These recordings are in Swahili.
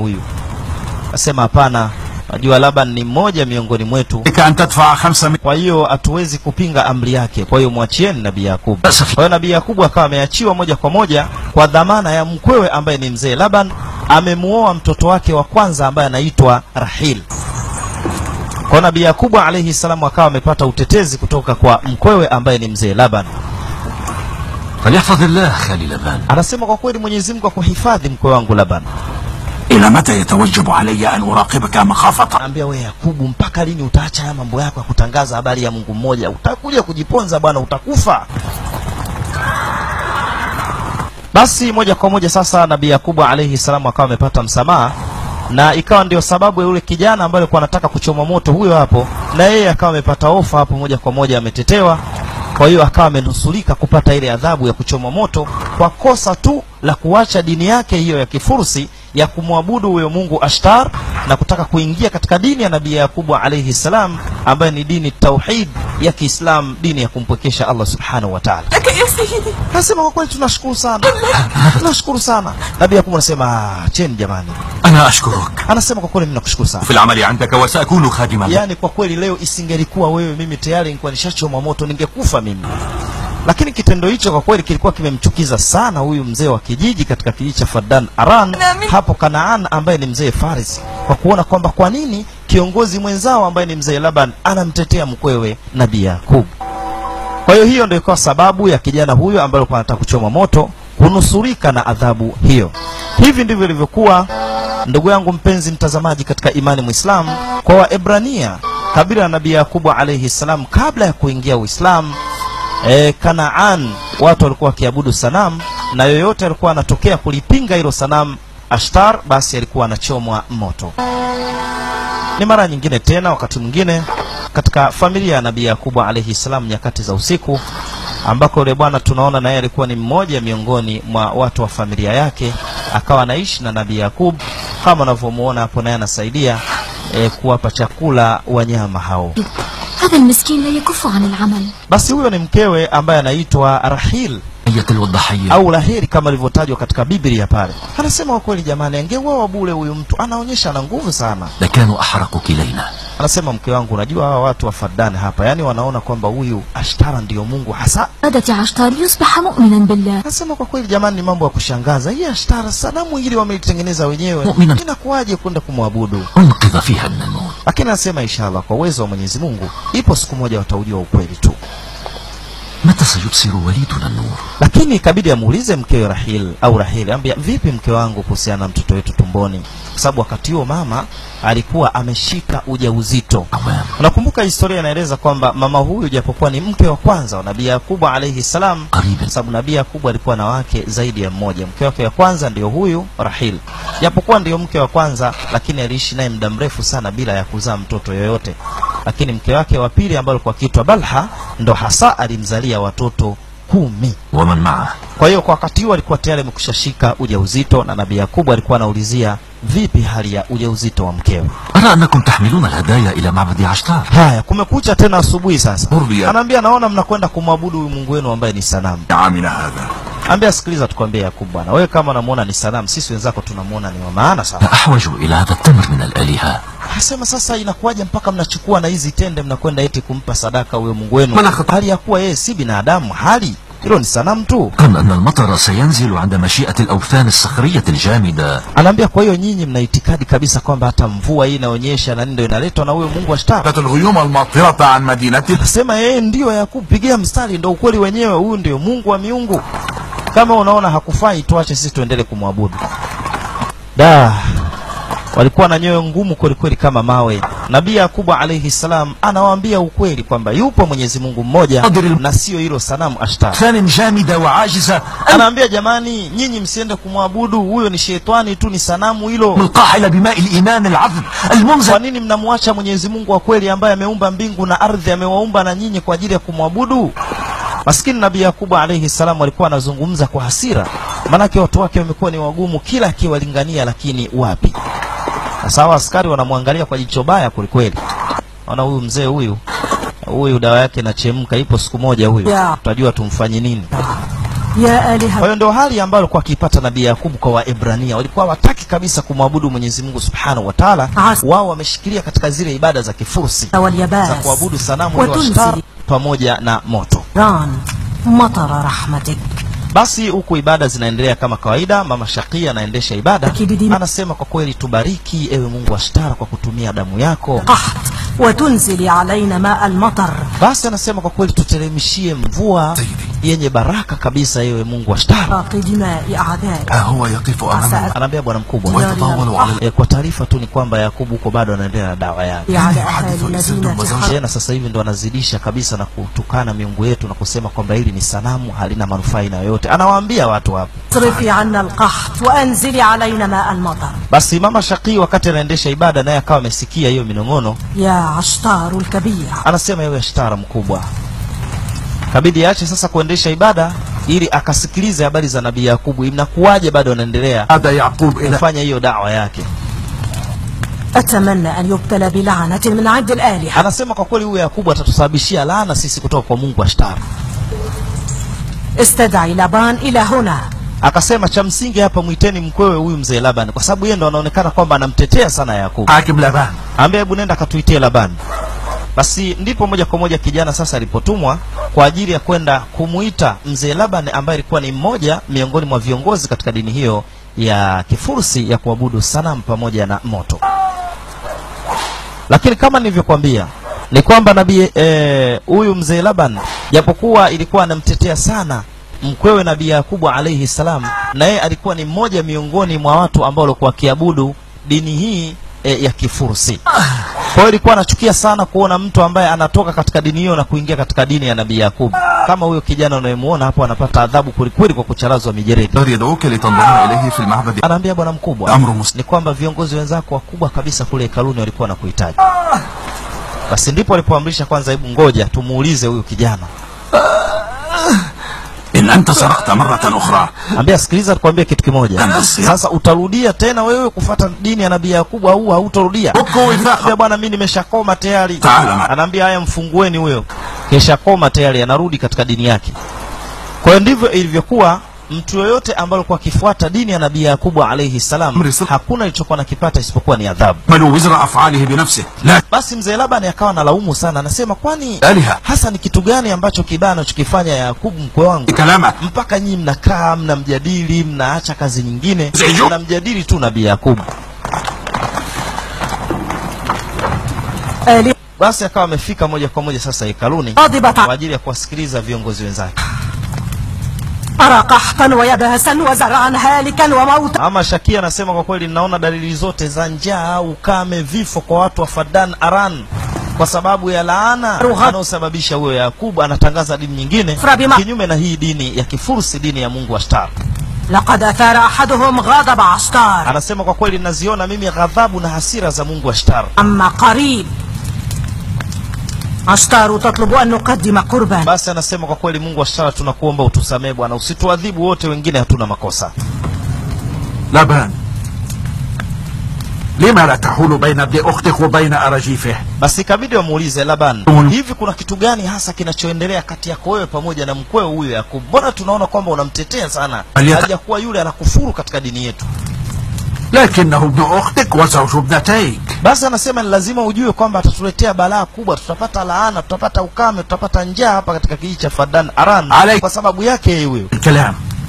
huyu. Akasema hapana, najua Laban ni mmoja miongoni mwetu, kwa hiyo hatuwezi kupinga amri yake, kwa hiyo mwachieni Nabii Yakubu. Kwa hiyo Nabii Yakubu akawa ameachiwa moja kwa moja kwa dhamana ya mkwewe ambaye ni mzee Laban, amemuoa mtoto wake wa kwanza ambaye anaitwa Rahil. Kwa Nabii Yakubu alayhi salamu akawa amepata utetezi kutoka kwa mkwewe ambaye ni mzee Laban. Anasema kwa kweli Mwenyezi Mungu akuhifadhi mkwe wangu Laban. Ila mata yatawajabu alayya an uraqibaka makhafata. Anambia wewe Yakubu, mpaka lini utaacha haya mambo yako ya kutangaza habari ya Mungu mmoja? Utakuja kujiponza bwana, utakufa. Basi moja kwa moja sasa Nabii Yakubu alayhi salamu akawa amepata msamaha, na ikawa ndio sababu ya yule kijana ambaye alikuwa anataka kuchoma moto huyo hapo, na yeye akawa amepata ofa hapo, moja kwa moja ametetewa. Kwa hiyo akawa amenusurika kupata ile adhabu ya kuchoma moto kwa kosa tu la kuacha dini yake hiyo ya kifursi ya kumwabudu huyo Mungu Ashtar na kutaka kuingia katika dini ya Nabii Yakubu alayhi salam ambaye ni dini tauhid ya Kiislam, dini ya kumpwekesha Allah subhanahu wa ta'ala. Anasema kwa kweli tunashukuru sana. Tunashukuru sana. Nabii Yakubu anasema cheni jamani. Ana ashkuruk. Anasema kwa kweli mimi nakushukuru sana. Fil amali indaka wa saakunu khadiman. Yani kwa kweli leo isingelikuwa wewe mimi tayari nilikuwa nishachomwa moto, ningekufa mimi. Lakini kitendo hicho kwa kweli kilikuwa kimemchukiza sana huyu mzee wa kijiji katika kijiji cha Fadan Aran hapo Kanaan, ambaye ni mzee Faris, kwa kuona kwamba kwa nini kiongozi mwenzao ambaye ni mzee Laban anamtetea mkwewe Nabii Yakub. Kwa hiyo hiyo ndio ikawa sababu ya kijana huyo ambaye alikuwa anataka kuchoma moto kunusurika na adhabu hiyo. Hivi ndivyo ilivyokuwa, ndugu yangu mpenzi mtazamaji katika imani Muislamu, kwa Waebrania kabila la Nabii Yakubu alayhi salam kabla ya kuingia Uislamu. Kanaan watu walikuwa wakiabudu sanamu, na yoyote alikuwa anatokea kulipinga hilo sanamu Ashtar, basi alikuwa anachomwa moto. Ni mara nyingine tena, wakati mwingine katika familia ya Nabii Yakubu alayhi salam nyakati za usiku, ambako yule bwana tunaona naye alikuwa ni mmoja miongoni mwa watu wa familia yake, akawa anaishi na Nabii Yakub kama unavyomuona hapo, naye anasaidia kuwapa chakula wanyama hao. هذا المسكين لا يكف عن العمل. Basi huyo ni mkewe ambaye anaitwa Rahil au Rahili kama ilivyotajwa katika Biblia pale. Anasema kwa kweli jamani, angeuawa bure huyu mtu, anaonyesha ana nguvu sana. Lakanu ahraqu kilaina. Anasema mke wangu, unajua hawa watu wa Fadan hapa, yani wanaona kwamba huyu Ashtara ndiyo Mungu hasa. Adati Ashtar yusbaha mu'minan billah. Anasema kwa kweli jamani, ni mambo ya kushangaza. Hii Ashtara sanamu hili wameitengeneza wenyewe, inakuwaje kwenda kumwabudu? Unqidha fiha an-nur. Lakini anasema inshallah kwa uwezo wa Mwenyezi Mungu ipo siku moja wataujua ukweli tu. Mata sayubsiru waliduna an-nur. Lakini ikabidi amuulize mkewe Rahil au Rahil, ambia vipi mke wangu kuhusiana na mtoto wetu tumboni, kwa sababu wakati huo mama alikuwa ameshika ujauzito. Unakumbuka historia inaeleza kwamba mama huyu japokuwa ni mke wa kwanza wa Nabii Yakubu alayhi salam, sababu Nabii Yakubu alikuwa na wake zaidi ya mmoja. Mke wake wa kwanza ndio huyu Rahil. Japokuwa ndio mke wa kwanza, lakini aliishi naye muda mrefu sana bila ya kuzaa mtoto yoyote. Lakini mke wake wa pili ambaye alikuwa akiitwa Balha ndo hasa alimzalia watoto 10. Waman maa. Kwa hiyo kwa wakati huo alikuwa tayari amekushashika ujauzito, na Nabii Yakubu alikuwa anaulizia vipi hali ya ujauzito wa mkewe. Ara annakum tahmiluna alhadaya ila ma'badi Ashtar. Haya, kumekucha tena asubuhi sasa. Anaambia naona mnakwenda kumwabudu huyu Mungu wenu ambaye ni sanamu. Amina hadha. Ambia sikiliza, tukwambie Yakubu bwana, wewe kama unamuona ni sanamu, sisi wenzako tunamuona ni wa maana sana. Ahwaju ila hadha tamr min al-aliha. Asema sasa inakuwaje mpaka mnachukua na hizi tende mnakwenda eti kumpa sadaka huyo Mungu wenu, hali ya kuwa yeye si binadamu, hali hilo ni sanamu tu. Kama anna al-matara sayanzilu 'inda mashi'ati al-awthan as-sakhriyah al-jamida. Anaambia kwa hiyo nyinyi mna itikadi kabisa kwamba hata mvua hii inaonyesha na ndio inaletwa na huyo Mungu Ashtar. Al-ghuyum al-matirata 'an madinati. Anasema yeye ndio Yakub, pigia mstari, ndio ukweli wenyewe, huyu ndio Mungu wa miungu. Kama unaona hakufai tuache sisi tuendelee kumwabudu. Da, walikuwa na nyoyo ngumu kweli kweli kama mawe. Nabii Yakubu alayhi salam anawaambia ukweli kwamba yupo Mwenyezi Mungu mmoja na sio hilo sanamu Ashtar. Anaambia jamani, nyinyi msiende kumwabudu huyo, ni shetani tu, ni sanamu hilo. Kwa nini mnamwacha Mwenyezi Mungu wa kweli ambaye ameumba mbingu na ardhi, amewaumba na nyinyi kwa ajili ya kumwabudu? Maskini Nabii Yakubu alayhi salam alikuwa anazungumza kwa hasira, manake watu wake wamekuwa ni wagumu kila akiwalingania, lakini wapi. Sasa askari wanamwangalia kwa jicho baya kweli. Wana huyu mzee huyu dawa yake inachemka, ipo siku moja huyu tutajua tumfanye nini. Ya aliha. Kwa hiyo ndio hali ambayo alikuwa akipata Nabii Yakubu kwa Waebrania. Walikuwa wataki kabisa kumwabudu Mwenyezi Mungu Subhanahu wa Ta'ala. Wao wameshikilia katika zile ibada za Kifursi za kuabudu sanamu ya Ashtar pamoja na moto. Matara rahmatik. Basi huku ibada zinaendelea kama kawaida, Mama Shakia anaendesha ibada. Anasema kwa kweli, tubariki ewe Mungu Ashtar kwa kutumia damu yako. Watunzili alaina ma al-matar. Basi anasema kwa kweli tuteremshie mvua yenye baraka kabisa ewe Mungu Ashtar. Anaambia bwana mkubwa, kwa taarifa tu ni kwamba Yakubu huko bado anaendelea na dawa yake. Tena sasa hivi ndo anazidisha kabisa na kutukana miungu yetu na kusema kwamba hili ni sanamu halina manufaa na yoyote. Anawaambia watu hapo. Srifi anna al-qahт wa anzili alaina ma al-matar. Basi Mama Shaqi wakati anaendesha ibada naye akawa amesikia hiyo minong'ono. Ya Ashtar al-kabir. Anasema ewe Ashtar mkubwa. Kabidi aache sasa kuendesha ibada ili akasikilize habari za Nabii Yakubu, inakuwaje bado anaendelea kufanya hiyo dawa yake. Atamanna an yubtala bi la'natin min 'ind al-aliha. Anasema kwa kweli huyu Yakubu atatusababishia laana sisi kutoka kwa Mungu Ashtar. Istad'i Laban ila huna. Akasema cha msingi hapa muiteni mkwewe huyu mzee Laban, kwa sababu yeye ndo anaonekana kwamba anamtetea sana Yakubu. Hakim Laban. Ambia hebu nenda katuitie Laban. Basi ndipo moja kwa moja kijana sasa alipotumwa kwa ajili ya kwenda kumuita mzee Laban ambaye alikuwa ni mmoja miongoni mwa viongozi katika dini hiyo ya Kifursi ya kuabudu sanamu pamoja na moto. Lakini kama nilivyokuambia ni kwamba nabii huyu mzee Laban japokuwa ilikuwa anamtetea sana mkwewe Nabii Yakubu alayhi salam, na yeye alikuwa ni mmoja miongoni mwa watu ambao walikuwa wakiabudu dini hii ya Kifursi. Kwa hiyo alikuwa anachukia sana kuona mtu ambaye anatoka katika dini hiyo na kuingia katika dini ya Nabii Yakubu. Kama huyo kijana unayemuona hapo anapata adhabu kwelikweli kwa kucharazwa mijeredi. Anaambia bwana mkubwa, ni kwamba viongozi wenzako wakubwa kabisa kule hekaluni walikuwa wanakuhitaji. Basi ndipo alipoamrisha kwanza, hebu ngoja tumuulize huyu kijana. In anta sarakta maratan ukhra. Ambia sikiliza, tukwambie kitu kimoja. Sasa utarudia tena wewe kufuata dini ya Nabii Yakubu au hautarudia? Ambia bwana mimi nimeshakoma tayari. Anaambia haya, mfungueni huyo. Keshakoma tayari, anarudi katika dini yake. Kwa hiyo ndivyo ilivyokuwa. Mtu yoyote ambaye alikuwa akifuata dini ya Nabii Yakubu alayhi salam hakuna alichokuwa anakipata isipokuwa ni adhabu. Basi mzee Laban akawa analaumu sana, anasema kwani hasa ni kitu gani ambacho kibaya anachokifanya Yakubu mkwe wangu mpaka nyinyi mnakaa mnamjadili, mnaacha kazi nyingine, mnamjadili tu Nabii Yakubu. Basi akawa amefika moja kwa moja sasa hekaluni kwa ajili ya kuwasikiliza viongozi wenzake. Ara qahtan wa yabasan wa zar'an halikan wa mautan. Ama Shakia anasema kwa kweli naona dalili zote za njaa, ukame, vifo kwa watu wa Fadan Aran kwa sababu ya laana anayosababisha huyo Yakubu. Anatangaza dini nyingine kinyume na hii dini ya Kifursi, dini ya Mungu Ashtar. Laqad athara ahaduhum ghadab Ashtar. Anasema kwa kweli naziona mimi ghadhabu na hasira za Mungu Ashtar. Amma qarib Ashtar tatlubu an nuqaddima qurban. Basi anasema kwa kweli Mungu Ashtar tunakuomba utusamee bwana, usituadhibu wote, wengine hatuna makosa. Laban, lima la tahulu baina ibni ukhtik wa baina arajifih. Basi ikabidi wamuulize Laban, hivi kuna kitu gani hasa kinachoendelea kati yako wewe pamoja na mkweo huyo Yakubu? Mbona tunaona kwamba unamtetea sana, hajakuwa yule anakufuru katika dini yetu. Lakinahu ibn ukhtik wa zawju ibnatayk. Basi anasema ni lazima ujue kwamba atatuletea balaa kubwa, tutapata laana, tutapata ukame, tutapata njaa hapa katika kijiji cha Fadan Aran kwa sababu yake yeye huyo.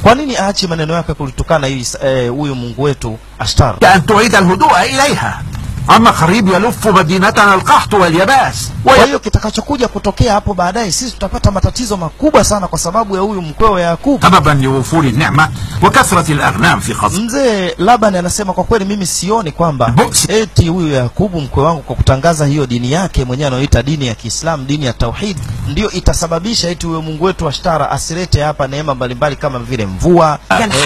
Kwa nini aache maneno yake kulitukana hili huyu Mungu wetu Ashtar? An tuida alhudua ilaiha. Ama qarib yalufu madinatana alqaht walyabas. Kwa hiyo kitakachokuja kutokea hapo baadaye sisi tutapata matatizo makubwa sana kwa sababu ya huyu mkwewe Yakubu. Sababan liwufuri neema wa kathrati alaghnam fi khas. Mzee Laban anasema kwa kweli mimi sioni kwamba eti huyu Yakubu mkwe wangu kwa kutangaza hiyo dini yake mwenyewe anayoita dini ya Kiislamu, dini ya Tauhid, ndio itasababisha eti huyo Mungu wetu Ashtara asilete hapa neema mbalimbali kama vile mvua,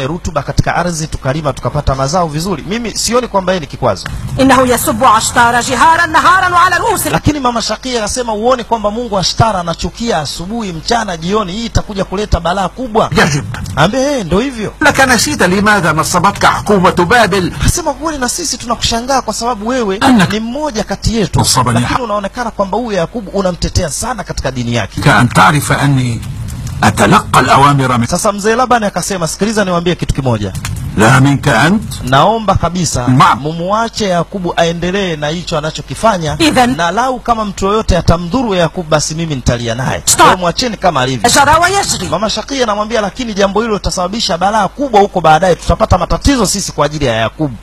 rutuba katika ardhi, tukalima tukapata mazao vizuri. Mimi sioni kwamba yeye ni kikwazo. Innahu yasubbu Ashtara jiharan naharan wa ala ru'us. Lakini Mama Shakia anasema uone kwamba Mungu Ashtara anachukia asubuhi, mchana, jioni, hii itakuja kuleta balaa kubwa. Yajib. Ambe ndio hivyo. Laka nasita limadha nasabatka hukumatu Babil. Anasema kweli na sisi tunakushangaa kwa sababu wewe ni mmoja kati yetu, lakini unaonekana kwamba huyu Yakubu unamtetea sana katika dini yake. Ka an taarifa anni أتلقى الأوامر من Sasa mzee Labani akasema, sikiliza niwaambie kitu kimoja. لا منك أنت. Naomba kabisa Naam. mumuache Yakubu aendelee na hicho anachokifanya, Idhan- na lau kama mtu yoyote atamdhuru Yakubu, basi mimi nitalia naye. Stop. Kwa hiyo mwacheni kama alivyo. جرى ويجري. Mama Shakia anamwambia, lakini jambo hilo litasababisha balaa kubwa huko baadaye, tutapata matatizo sisi kwa ajili ya Yakubu.